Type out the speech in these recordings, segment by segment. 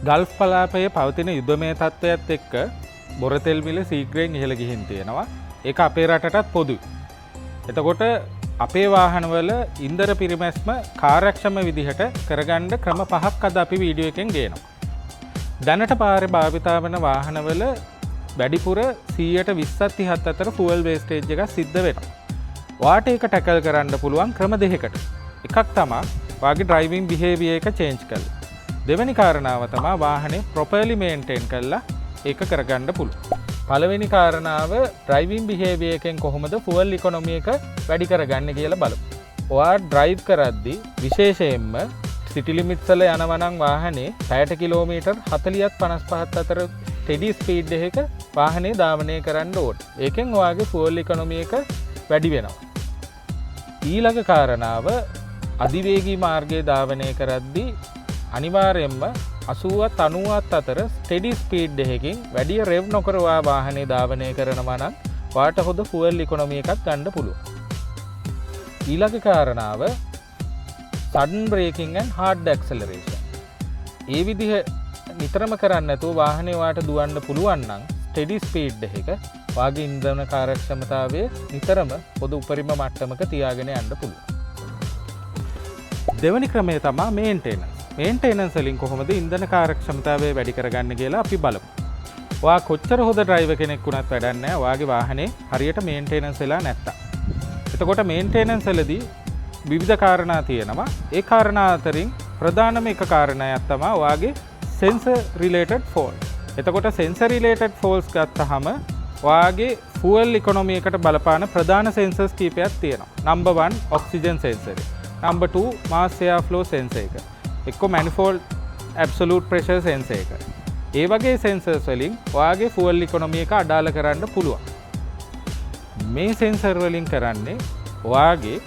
Gulf පලාපයේ පවතින යුදමය තත්ත්වයත් එක්ක බොරතෙල් මිල සීඝ්‍රයෙන් ඉහළ ගිහින් තියෙනවා. ඒක අපේ රටටත් පොදුයි. එතකොට අපේ වාහනවල ඉන්ධන පිරිමැස්ම කාර්යක්ෂම විදිහට කරගන්න ක්‍රම පහක් අද අපි වීඩියෝ එකෙන් ගේනවා. දැනට පාරේ භාවිතා වන වාහනවල වැඩිපුර 120ත් 30ත් අතර ෆුවල් වේස්ටේජ් එකක් සිද්ධ වෙනවා. ඔයාට ඒක ටැකල් කරන්න පුළුවන් ක්‍රම දෙකකට. එකක් තමා ඔයාගේ ඩ්‍රයිවිං බිහේවියර් එක චේන්ජ් කරලා. දෙවෙනි කාරණාව තමා වාහනේ ප්‍රොපර්ලි මේන්ටේන් කරලා ඒක කරගන්න පුළුවන්. පළවෙනි කාරණාව, ඩ්‍රයිවිං බිහේවියර් එකෙන් කොහොමද ෆුවල් ඉකොනොමි එක වැඩි කරගන්නේ කියලා බලමු. ඔයා ඩ්‍රයිව් කරද්දි, විශේෂයෙන්ම සිටි ලිමිට්ස් වල යනවා නම්, වාහනේ පැයට කිලෝමීටර් 40ත් 55ත් අතර ස්ටෙඩි ස්පීඩ් එකක වාහනේ ධාවනය කරන්න ඕනේ. ඒකෙන් ඔයාගේ ෆුවල් ඉකොනොමි එක වැඩි වෙනවා. ඊළඟ කාරණාව, අධිවේගී මාර්ගයේ ධාවනය කරද්දී අනිවාර්යයෙන්ම 80ත් 90ත් අතර ස්ටෙඩි ස්පීඩ් එකකින් වැඩි රෙව් නොකර ඔයා වාහනේ ධාවනය කරනවා නම් ඔයාට හොඳ ෆුවල් ඉකොනොමි එකක් ගන්න පුළුවන්. ඊළඟ කාරණාව sudden braking and hard acceleration. ඒ විදිහ නිතරම කරන්නේ නැතුව වාහනේ ඔයාට දුවන්න පුළුවන් නම් ස්ටෙඩි ස්පීඩ් එකක ඔයාගේ ඉන්ධන කාර්යක්ෂමතාවය නිතරම පොදු උපරිම මට්ටමක තියාගෙන යන්න පුළුවන්. දෙවනි ක්‍රමය තමා මේන්ටේනන්ස්. මේන්ටේනන්ස් වලින් කොහොමද ඉන්ධන කාර්යක්ෂමතාවය වැඩි කරගන්න කියලා අපි බලමු. ඔයා කොච්චර හොඳ ඩ්‍රයිවර් කෙනෙක් වුණත් වැඩක් නැහැ ඔයාගේ වාහනේ හරියට මේන්ටේනන්ස් වෙලා නැත්තම්. එතකොට මේන්ටේනන්ස් වලදී විවිධ කාරණා තියෙනවා. ඒ කාරණා අතරින් ප්‍රධානම එක කාරණයක් තමා ඔයාගේ සෙන්සර් රිලේටඩ් ෆෝල්ට්. එතකොට සෙන්සර් රිලේටඩ් ෆෝල්ට්ස් ගත්තහම ඔයාගේ ෆුවල් ඉකොනොමි එකට බලපාන ප්‍රධාන සෙන්සර්ස් කීපයක් තියෙනවා. නම්බර් 1 ඔක්සිජන් සෙන්සර් එක. නම්බර් 2 මාස් එයාර් ෆ්ලෝ සෙන්සර් එක. එක්කෝ මැනිෆෝල්ඩ් ඇබ්සලූට් ප්‍රෙෂර් සෙන්සර් එක. ඒ වගේ සෙන්සර්ස් වලින් ඔයාගේ ෆුවල් ඉකොනොමි එක අඩාල කරන්න පුළුවන්. මේ සෙන්සර් වලින් කරන්නේ ඔයාගේ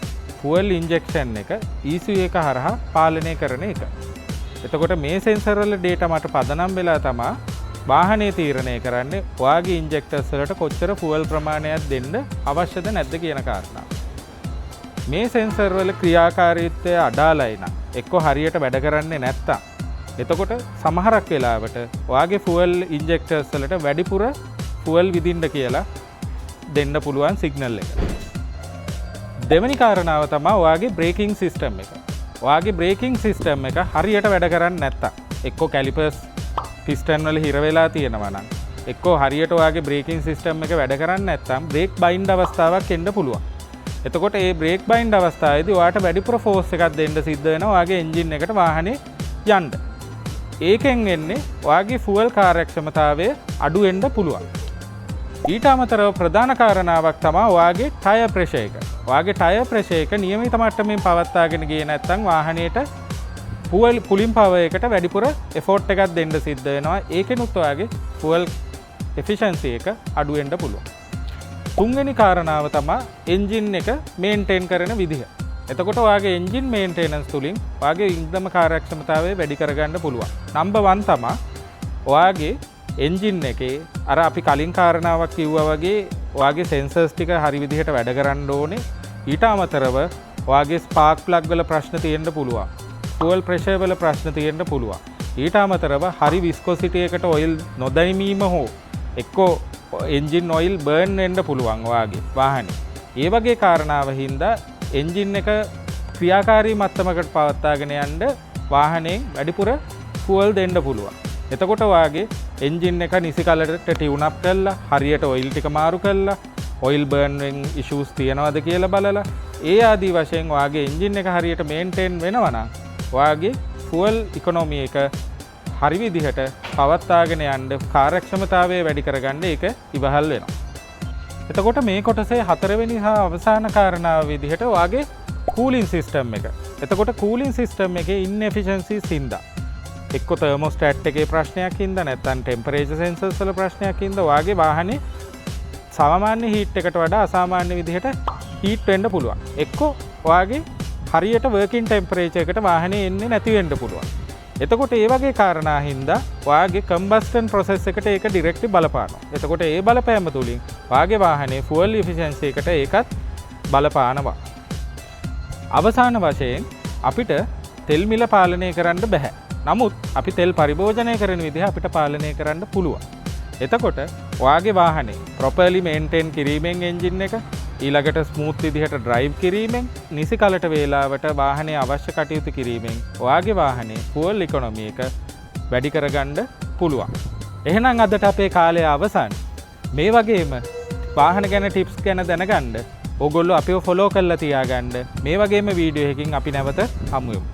ෆුවල් ඉන්ජෙක්ෂන් එක ECU එක හරහා පාලනය කරන එක. එතකොට මේ සෙන්සර් වල ඩේටා මත පදනම් වෙලා තමා වාහනේ තීරණය කරන්නේ ඔයාගේ ඉන්ජෙක්ටර්ස් වලට කොච්චර ෆුවල් ප්‍රමාණයක් දෙන්න අවශ්‍යද නැද්ද කියන කාරණාව. මේ සෙන්සර් වල ක්‍රියාකාරීත්වය අඩාලයි නම්, එක්කෝ හරියට වැඩ කරන්නේ නැත්තම්, එතකොට සමහරක් වෙලාවට ඔයාගේ ෆුවල් ඉන්ජෙක්ටර්ස් වලට වැඩිපුර ෆුවල් විදින්න කියලා දෙන්න පුළුවන් සිග්නල් එක. දෙවැනි කාරණාව තමා ඔයාගේ බ්‍රේකින් සිස්ටම් එක. ඔයාගේ බ්‍රේකින් සිස්ටම් එක හරියට වැඩ කරන්නේ නැත්තම්, එක්කෝ කැලිපර්ස් පිස්ටන් වල හිර වෙලා තියෙනවා නම්, එක්කෝ හරියට ඔයාගේ බ්‍රේකින් සිස්ටම් එක වැඩ කරන්නේ නැත්තම් බ්‍රේක් බයින්ඩ් අවස්ථාවක් එන්න පුළුවන්. එතකොට ඒ බ්‍රේක් බයින්ඩ් අවස්ථාවේදී ඔයාට වැඩිපුර ෆෝස් එකක් දෙන්න සිද්ධ වෙනවා ඔයාගේ එන්ජින් එකට වාහනේ යන්න. ඒකෙන් වෙන්නේ ඔයාගේ ෆුවල් කාර්යක්ෂමතාවය අඩු වෙන්න පුළුවන්. ඊට අමතරව ප්‍රධාන කාරණාවක් තමා ඔයාගේ ටයර් ප්‍රෙෂර් එක. ඔයාගේ ටයර් ප්‍රෙෂර් එක නියමිත මට්ටමින් පවත්වාගෙන ගියේ නැත්නම් වාහනේට ෆුවල් පුලින් පවර් එකට වැඩිපුර එෆෝට් එකක් දෙන්න සිද්ධ වෙනවා. ඒකෙනුත් ඔයාගේ ෆුවල් එෆිෂන්සි එක අඩු වෙන්න පුළුවන්. තුන්වෙනි කාරණාව තමා එන්ජින් එක මේන්ටේන් කරන විදිහ. එතකොට ඔයාගේ එන්ජින් මේන්ටේනන්ස් තුලින් ඔයාගේ ඉන්ධන කාර්යක්ෂමතාවය වැඩි කරගන්න පුළුවන්. නම්බර් 1 තමා ඔයාගේ එන්ජින් එකේ අර අපි කලින් කාරණාවක් කිව්වා වගේ ඔයාගේ සෙන්සර්ස් ටික හරි විදිහට වැඩ කරන්න ඕනේ. ඊට අමතරව ඔයාගේ ස්පාර්ක් ප්ලග් වල ප්‍රශ්න තියෙන්න පුළුවන්. ෆුවල් ප්‍රෙෂර් වල ප්‍රශ්න තියෙන්න පුළුවන්. ඊට අමතරව හරි විස්කොසිටි එකට ඔයිල් නොදැමීම හෝ එක්කෝ එන්ජින් ඔයිල් බර්න් වෙන්න පුළුවන් ඔයාගේ වාහනේ. ඒ වගේ කාරණාව හින්දා එන්ජින් එක ක්‍රියාකාරී මට්ටමකට පවත්වාගෙන යන්න වාහනයෙන් වැඩිපුර ෆුවල් දෙන්න පුළුවන්. එතකොට ඔයාගේ එන්ජින් එක නිසි කලට ටියුන් අප් කරලා, හරියට ඔයිල් ටික මාරු කරලා, ඔයිල් බර්න් වෙන ඉෂුස් තියනවද කියලා බලලා, ඒ ආදී වශයෙන් ඔයාගේ එන්ජින් එක හරියට මේන්ටේන් වෙනවා නම් ඔයාගේ ෆුවල් ඉකොනොමි එක හරි විදිහට පවත්වාගෙන යන්න, කාර්යක්ෂමතාවය වැඩි කරගන්න ඒක ඉවහල් වෙනවා. එතකොට මේ කොටසේ හතරවෙනි හා අවසාන කාරණාව විදිහට ඔයාගේ කූලින් සිස්ටම් එක. එතකොට කූලින් සිස්ටම් එකේ ඉන්එෆිෂන්සිස් හින්දා, එක්ක තර්මෝස්ටැට් එකේ ප්‍රශ්නයක් හින්දා, නැත්නම් ටෙම්පරේචර් සෙන්සර්ස් වල ප්‍රශ්නයක් හින්දා ඔයාගේ වාහනේ සාමාන්‍ය හීට් එකට වඩා අසාමාන්‍ය විදිහට හීට් වෙන්න පුළුවන්. එක්කෝ ඔයාගේ හරියට වර්කින් ටෙම්පරේචර් එකට වාහනේ එන්නේ නැති වෙන්න පුළුවන්. එතකොට ඒ වගේ කාරණා හින්දා ඔයාගේ කම්බස්ටන් ප්‍රොසෙස් එකට ඒක ඩිරෙක්ට්ලි බලපානවා. එතකොට ඒ බලපෑම තුලින් ඔයාගේ වාහනේ ෆුවල් එෆිෂියන්සි එකට ඒකත් බලපානවා. අවසාන වශයෙන් අපිට තෙල් මිල පාලනය කරන්න බැහැ. නමුත් අපි තෙල් පරිභෝජනය කරන විදිහ අපිට පාලනය කරන්න පුළුවන්. එතකොට ඔයාගේ වාහනේ ප්‍රොපර්ලි මේන්ටේන් කිරීමෙන් එන්ජින් එක, ඊළඟට ස්මූත් විදිහට ඩ්‍රයිව් කිරීමෙන්, නිසි කලට වේලාවට වාහනේ අවශ්‍ය කටයුතු කිරීමෙන් ඔයාගේ වාහනේ ෆුවල් ඉකොනොමි එක වැඩි කරගන්න පුළුවන්. එහෙනම් අදට අපේ කාලය අවසන්. මේ වගේම වාහන ගැන ටිප්ස් ගැන දැනගන්න ඕගොල්ලෝ අපිව ෆලෝ කරලා තියාගන්න. මේ වගේම වීඩියෝ එකකින් අපි නැවත හමු වෙමු.